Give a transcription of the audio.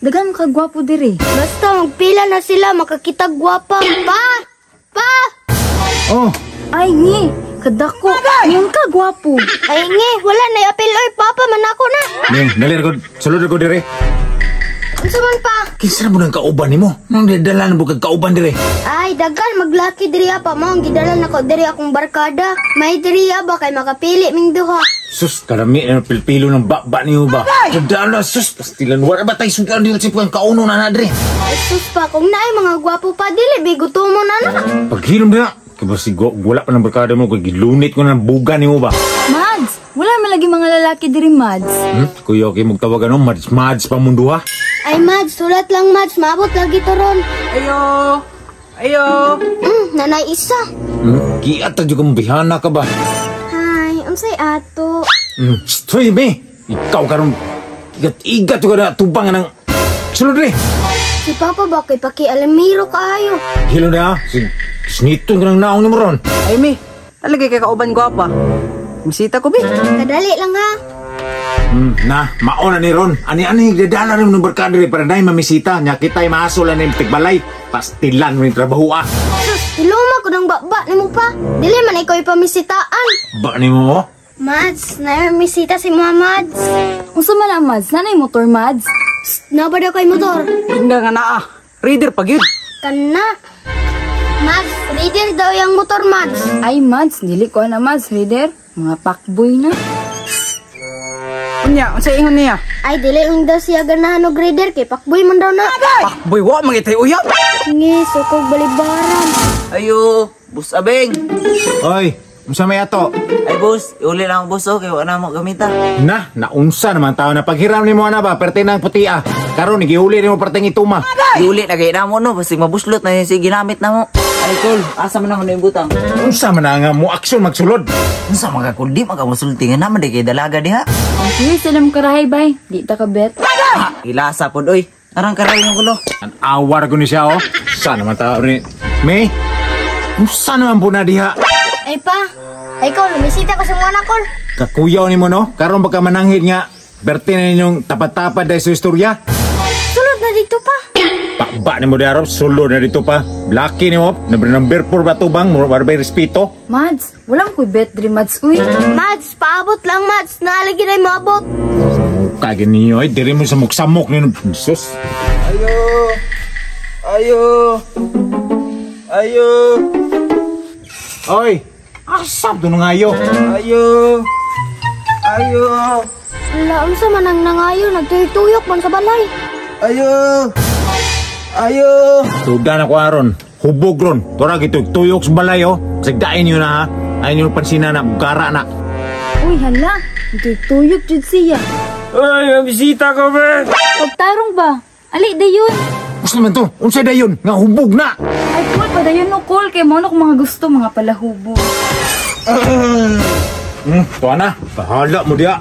Daghan man kagwapo diri. Basta magpila na sila makakita gwapa. Pa! Pa! Oh, Ay, ngi. Kadako. Ingon ka gwapo. Ay nge, wala na apil oy, papa man ako na. Ning, dali ra ko, sulod ra ko dire. Unsa man pa? Kinsa na mo nang kauban nimo? Nang dala na mo kag kauban dire. Ay, daghan maglaki diri pa mo ang gidala nako diri akong barkada. May diri ba kay makapili ming duha. Sus, karami na pilpilo ng baba niyo ba? Dala, sus, pastilan. Wala ba tayo sungkan dito sa pang kauno na na dire? Ay, sus pa, kung naay mga gwapo pa dili bi gutumo na na. Paghilom na. Kaya sigo, wala pa ng barkada mo, kay gilunit ko na ng buga nimo ba? Mads, wala man lagi mga lalaki diri, Mads. Kuya, okay, magtawag ano, mads, mads pa mundo ha? Ay, Mads, sulat lang Mads, maabot lagi to ron. Ayo! Ayo! Nanay isa. Kiat ta jud bihana ka ba? Hi, unsay ato? Stoy me. Ikaw karon igat-igat ko na tubang ng sulod re. Si Papa ba kay pakialamiro kaayo. Hilo na, si sniton ka ng naong nimo ron. Ay, mi. Talagay kay kauban gwapa. Misita ko, bi. Kadali lang ha. Na, mauna ni ron. Ani-ani dadala rin ng barkada rin para dahil mamisita. Nya kita'y maasol na yung tigbalay. Pastilan mo yung trabaho ah. Sus, hiloma ko ng baba nimo pa. Dili man ikaw ipamisitaan. Ba ni mo? Oh? Mads, naamisita si mga Mads. Unsa man ang Mads? Nanay motor, Mads? Psst, na ba daw kay motor? Hindi nga naa. Reader pa gyud. Kana. Mads, reader daw yung motor, Mads. Ay, Mads, dili ko na, Mads, reader. Mga pakboy na. Unya, unsa ingon niya? Ay, dili lang daw siya ganahan og reader kay pakboy man daw na. Pakboy wa mangitay uyab. Ngi, sukog balibaran. Ayo, bus abeng. Oy, unsa may ato? Ay bus, iuli lang ang bus oh, kay wala na mo gamita. Na, naunsa naman tao na paghiram nimo na ba perte ng puti ah. Karon gihuli nimo perteng ituma. Iuli na kay namo no, basig mabuslot na si ginamit na mo. Ay kol, asa man ako na yung butang? Unsa man na nga mo aksyon magsulod? Unsa mga kol, di makamusulti nga naman di kay dalaga diha. Sige, salam karahay, bay. Di ta ka bet. Ah, ilasa pod oy. Arang karay ng gulo. Ang awar ko ni siya oh. Sa naman tao ni May? Unsa naman po na diha? Ay pa, ay ikaw, lumisita ko sa mga nakol. Kakuyaw nimo no? Karon baka mananghid nga berte na ninyong tapat-tapat dahil sa istorya. Sulod na dito pa. Pakba nimo diha ro, sulod na dito pa. Lucky nimo, number number 4 ba tubang, mo ba respeto? Mads, wala mo ko'y bet diri, Mads, uy. Mads, paabot lang, Mads. Naalagi na yung maabot. Mukha gini oy, diri mo sa muksamok nino. Sus. Ayo! Ayo! Ayo! Oy, asam to ngayo. Ayo! Ayo! Wala, unsa man ang nangayo, nagtuyok-tuyok man sa balay. Ayo! Ayo! Tuda na ko aron. Hubog ron. Tora gituyok sa balay oh. Sigdain niyo na ha. Ay niyo pansina na bugara na. Uy, hala. Tuyok jud siya. Ay, bisita ko, be! Pagtarong ba? Ali, dayon. Gusto naman to. Unsay dayon nga hubog na. Ay, cool pa dayon no, cool. Kay mo mga gusto, mga palahubog. Tuwa na. Bahala mo diha.